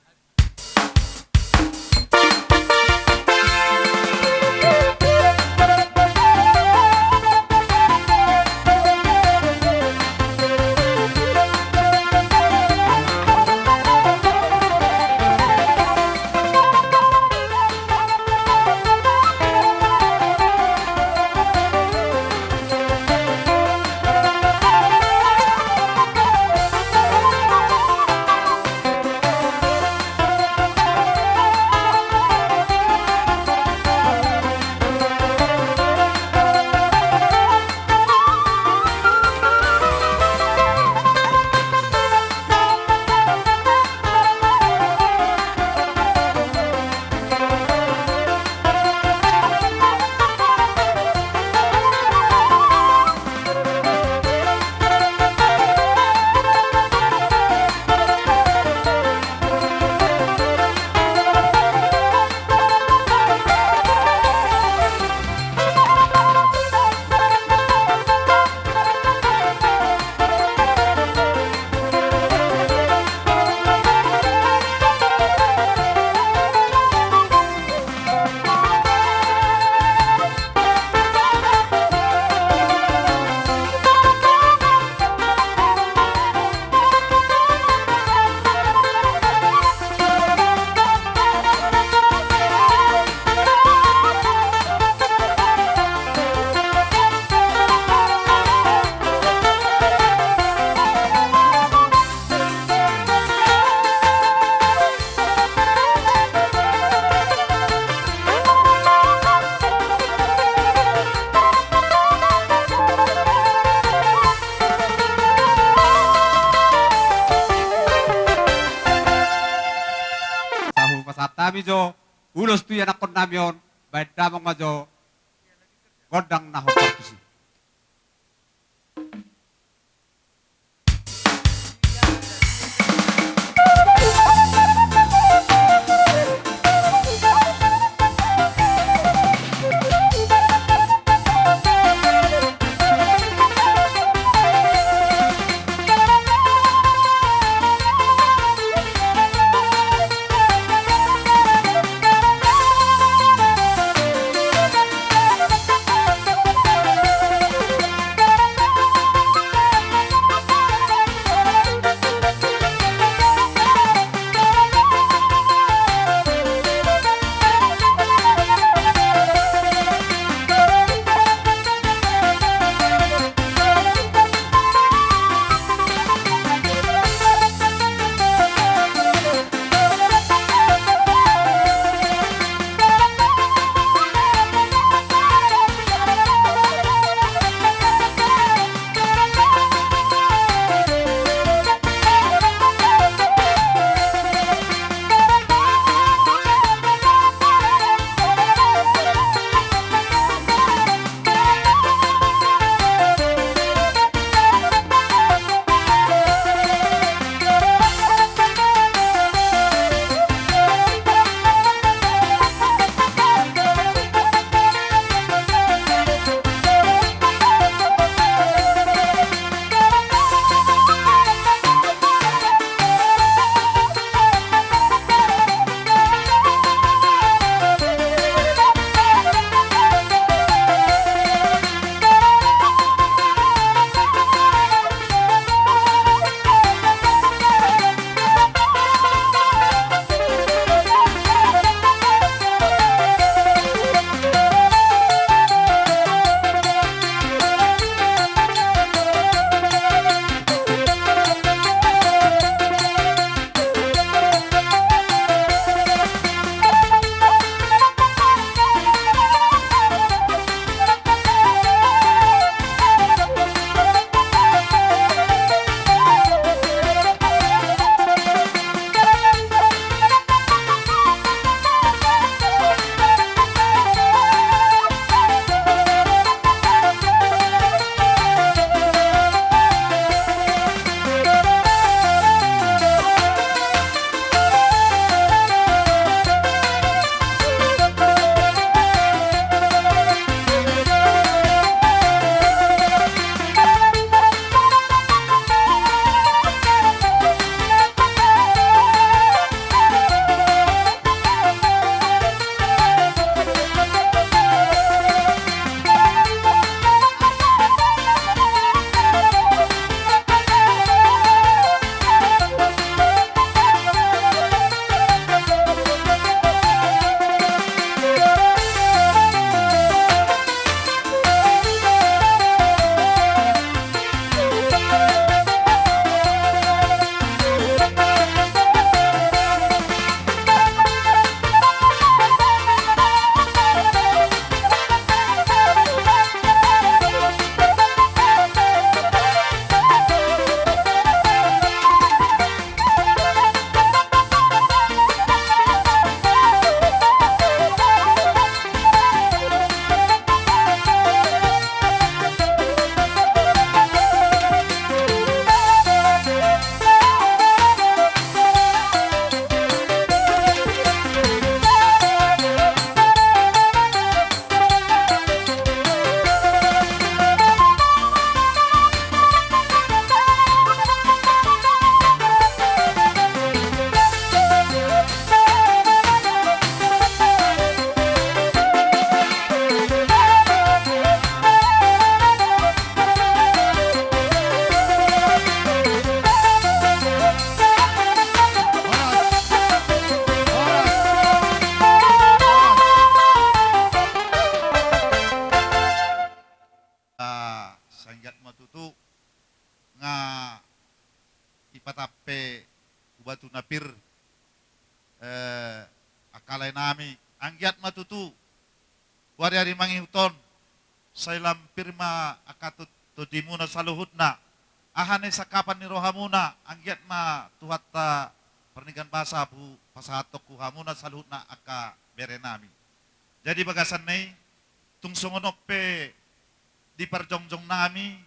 Sahat hami jo ulos tu ianakhonnami on, baen damang ma jo gondang na hombar tusi. Sanggiat ma tutu nga ipatampe tu batu na pir, eh, angka lae nami, anggiat ma tutu tu ari-ari mangihut on sai lam pir ma angka to-, tondimuna saluhutna. Aha na i sangkapan ni rohamuna, anggiat ma Tuhanta Parningan basa hu pasahathon tu hamuna saluhutna angka berenami. Jadi bagasan na i, tung songon on pe di parjongjong nami,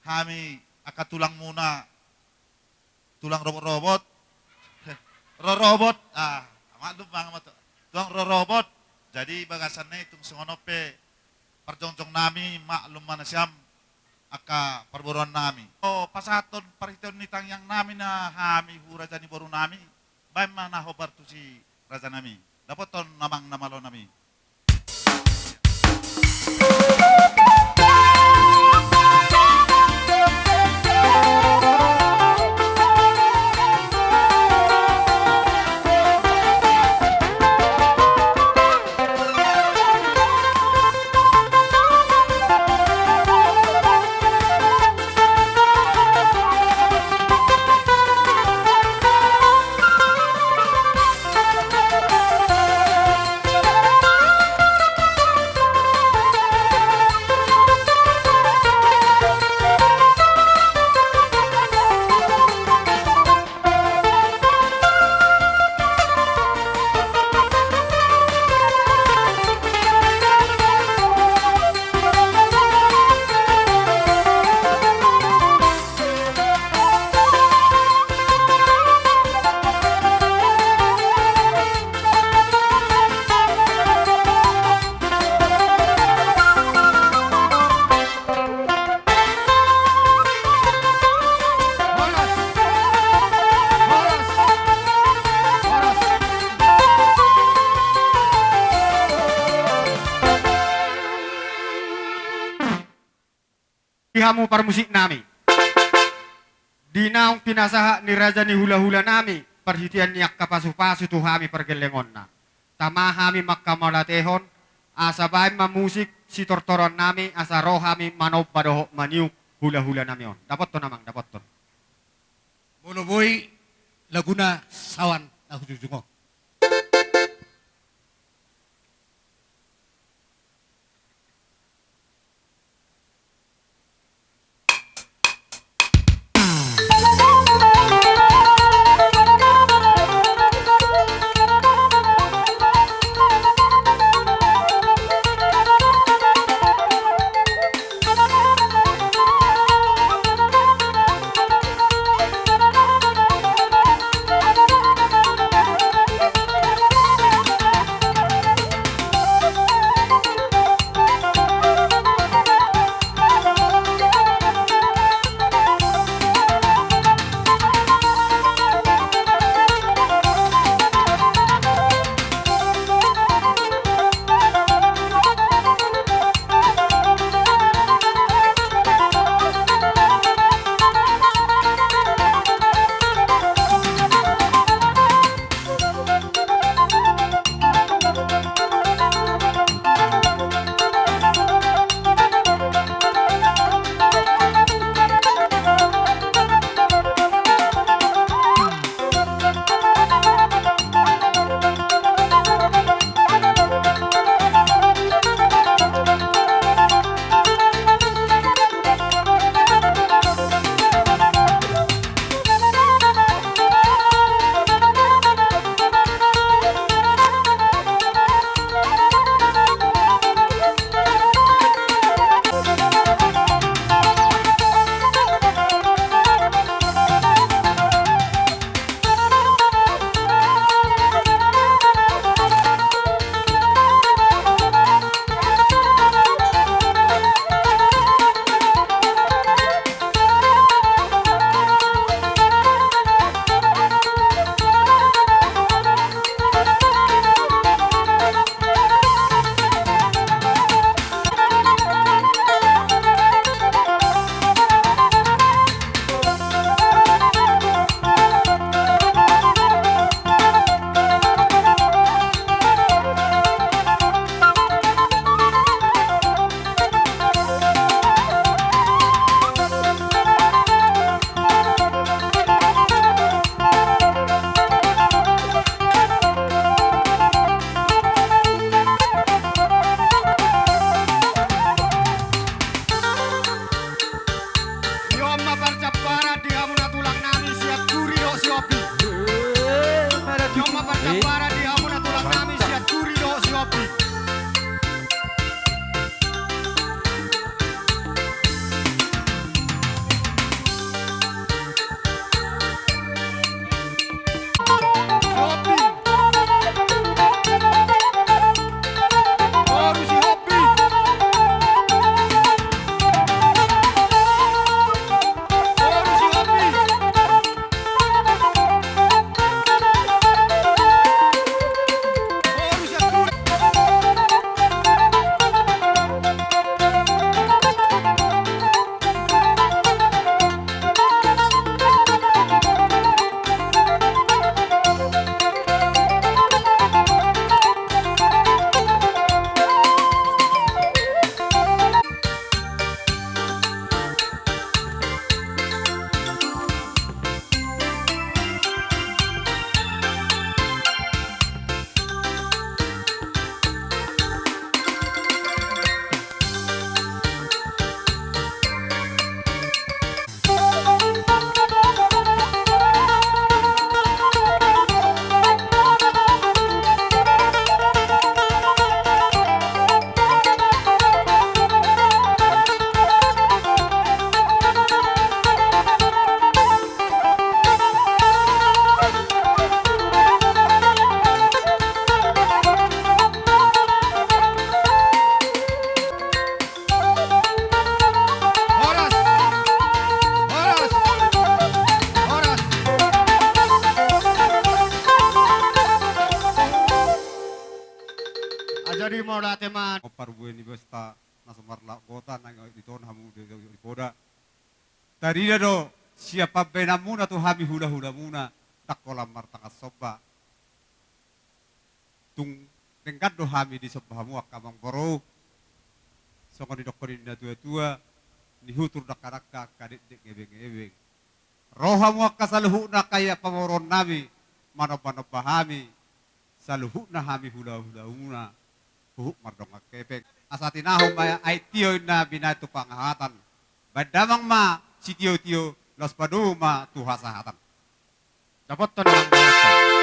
hami angka tulangmuna, tulang robot-robot, rorobot, ah, maklum ma, tulang rorobot. Jadi bagasan na i, tung songon on pe parjongjong nami, maklum ma nasiam angka parboruan nami. O, pasahathon parhiteon ni tangiang nami na hami hu raja ni boru nami, baen ma na hombar tu si raja nami. Dapothon amang na malo nami. Di hamu parmusik nami, di naung pinasahat ni raja ni hula-hula nami parhitean ni angka pasu-pasu tu hami pargellengonna, tama hami manghamauliatehon, asa baen ma musik sitortoron nami, asa ro hami manomba dohot maniuk hula-hula nami on. Dapothon amang, dapothon. Molo boi, laguna Sawan na hujujung on. Para di hamu na tulang nami, sian Turi do si Opi. Horas! Horas! Horas! Jadi mauliate ma. Parbue ni bosta na so marlaok gota, na di tona hamu di, di, di poda. Tarida do sian pambahenanmuna tu hami hulahulamuna, ndang holan martangan somba. Tung denggan do hami disomba hamu angka amangboru. Songon didokkon ni natuatua, nihutur dangkadangka, angka dekdek ngebengebeng. Ro hamu angka saluhutna angka ia pamoruonnami, manombanomba hami, saluhutna hami hulahulamuna, huhut mardongan hepeng. Asa tinahu ma aek tio inna binahen tu pangaotan. Baen damang ma sitiotio, laos padomu ma tu hasahatan. Dapothon nang dapothon.